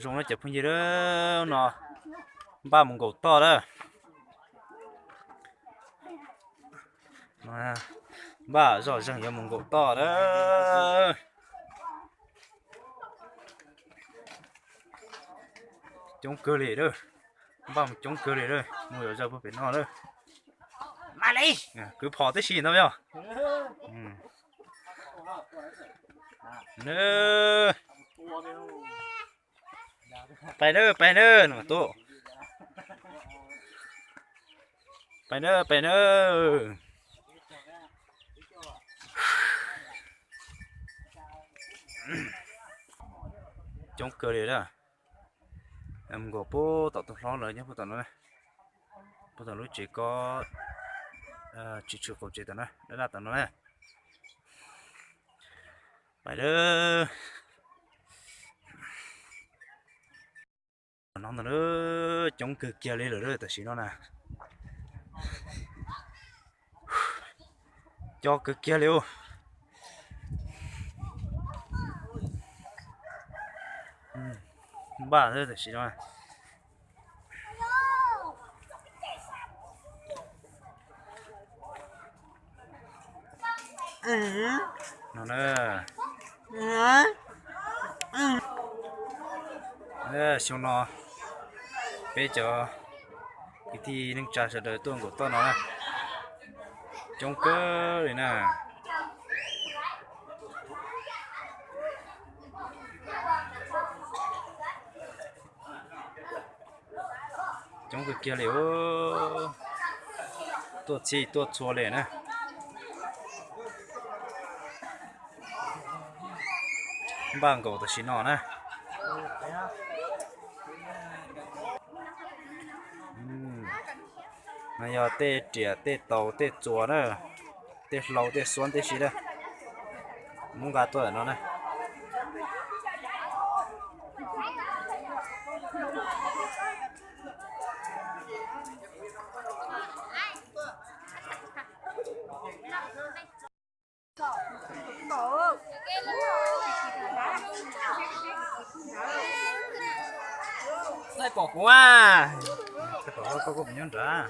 Zoo na cov phooj ywg, no npaj mus nkaum toj lawm. Npaj zoj zeeg yuav mus nkaum toj lawm. Coob kawg li lawm, npaj mus coob kawg li lawm, mus yuav zawg puag pem no lawm. Kwv phom tib si ntag yog. Pais nawb, pais nawb, no tuaj. Pais nawb, pais nawb. Coob kawg li lawm. Mus nkaum puag tom tus hlob lawv nyob puag tom no, puag tom lub tsev ko, tsis tshwm qaum tsev tom na, dab dab tom no na. Pais lawm. No ntag, coob kawg kiag li lawm tam sim no na. Co kawg kiag li ub. Npaj tam sim no. No na, xyoo no peb cov kwv tij neej tsa sawv daws tuaj nkaum toj no na, coob kawg li na. Coob kawg kiag li, tuaj txhij tuaj txhua li na. Npaj nkaum tam sim no na. No yog tej riam tej taus tej txuas na, tej hlau tej xuab tib si na. Muab nqa tuaj no na. Txaij pom kuv a, txaij pom koj, koj puas nyob nrad?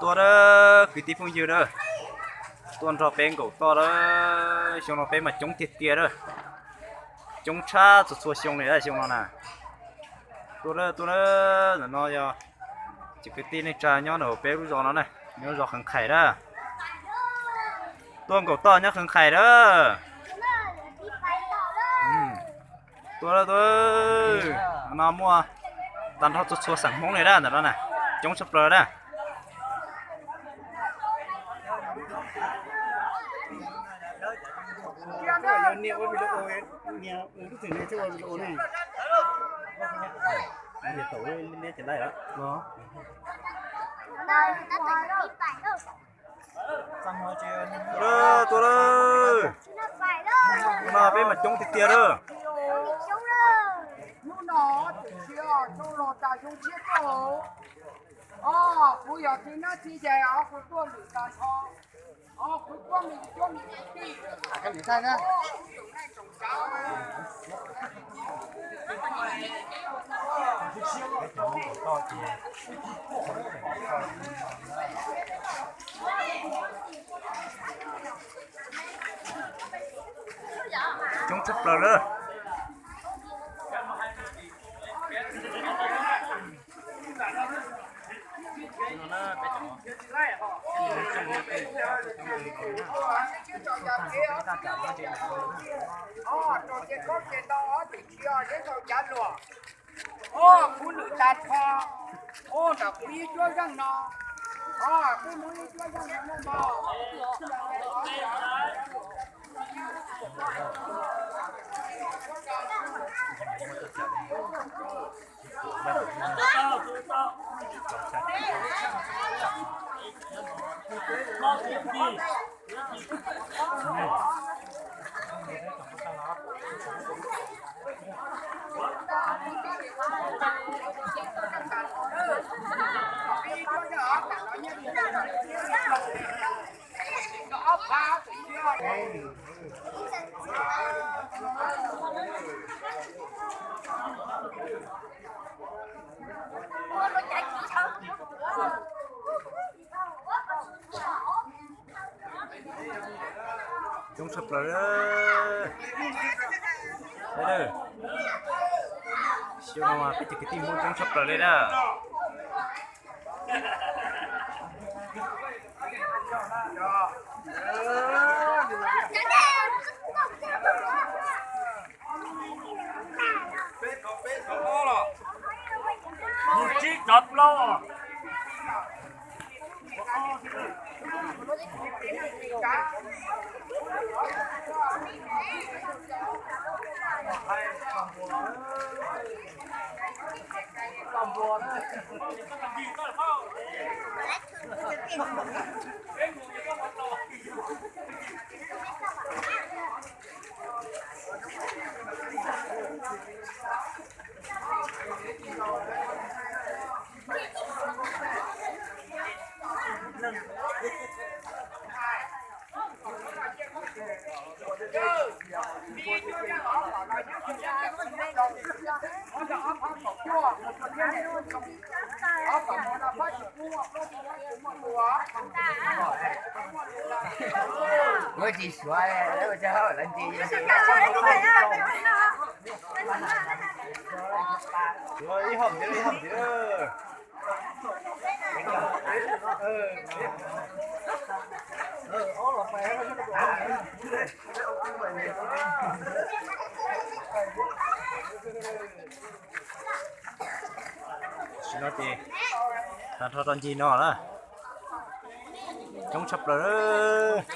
Tuaj lawm kwv tij phooj ywg lawm, tuaj nrog peb nkaum toj lawm. Xyoo no peb mas coob tiag tiag lawm, coob tshaj txhua txhua xyoo li lawm xyoo no na. Tuaj lawm, tuaj lawm, ntawm no yog cov kwv tij neej tsa nyob ntawm peb lub zos no na, nyob zos Qheev Qhais lawm. Tuaj nkaum toj nyob Qheev Qhais lawm. Tuaj lawm, tuaj lawm. No muaj tag nrho txhua txhua xeem Hmoob li na, ntawm no na, coob tshaj plaws na. Tuaj lawm, tuaj lawm. No peb mas coob tiag tiag lawm. Hnub no twm tsis tau los tas xyoo tshiab tuaj. Os, kuv yog txiv nab txiv yaig os, kuv tuaj lwm tas nrho. Os, kuv tuaj me cuab me tij. Coob tshaj plaws lawm. Kuv lwm tas nrho, nram kuv ib cuab zeej no, kuv muab ib cuab zeej no. Coob tshaj plaws. Xyoo no peb cov kwv tij Hmoob coob tshaj plaws li na. Mus tsib cov plaub. Lawv tsis suav, lawv ua tsis hauj lawv ntse. Ib hom ntxiv, ib hom ntxiv. Tam sim no ces tag nrho rau ncig no na, coob tshaj plaws.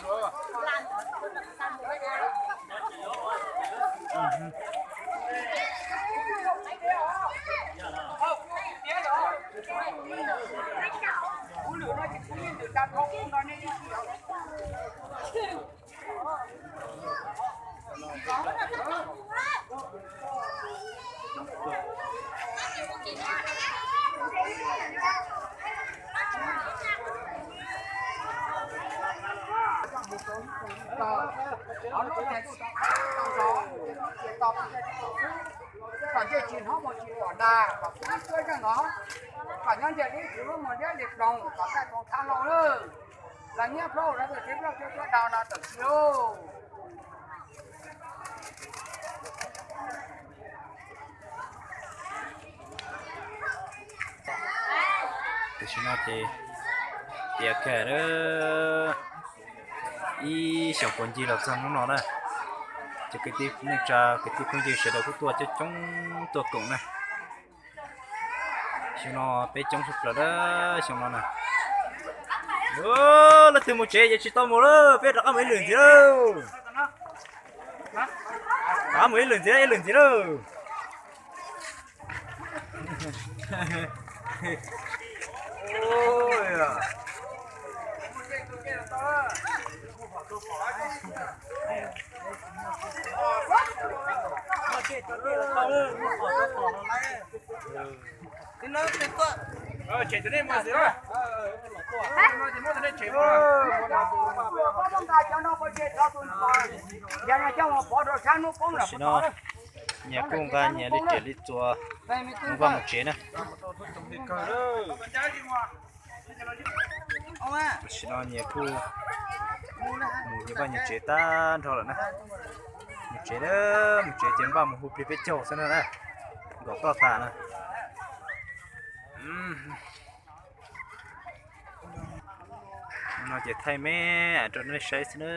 Kom ntsej tsis hnov mus tsis pom dag, kom pub ib suab zeej os. Kom nyob ntiag dib tsis muab muag liab li ploog, kom taij ploog thab lauj lawm. Los nyiab plaub rau tus txiv plaub cuab cuab dau no tawm tsis lauj. Tam sim no ces tiav kiag ib xyoos puas ncig los txog hnub no na, ces kwv tij neej tsa kwv tij phooj ywg sawv daws kuj tuaj coob coob tuaj koom na. Xyoo no peb coob tshaj plaws dab xyoo no na. Leej twg mus tsev ces tsis tau mus lawm, peb rov qab mus ib lwm ntxiv lawm. Rov qab mus ib lwm ntxiv, ib lwm ntxiv lawm. Tam sim no nyias kuj nqa nyias li riam li txuas mus vaj mus tsev na. Tam sim no nyias kuj mus nyias vaj nyias tsev tag nrho lawm na. Mus tsev, mus tsev ces npaj mus hu plig peb caug xwb na, nkaum toj tas na. No ces thaij me rau nej saib xwb na.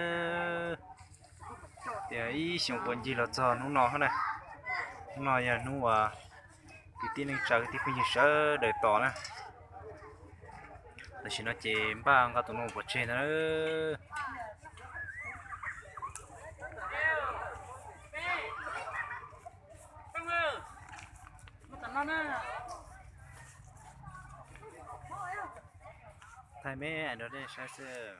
Tias ib xyoos puas ncig los txog hnub no na. Hnub no yog hnub uas kwv tij neej tsa kwv tij phooj ywg sawv daws tos na. Tam sim no ces npaj nqa tus no pov tseg ntag. Thaij me rau nej saib xwb.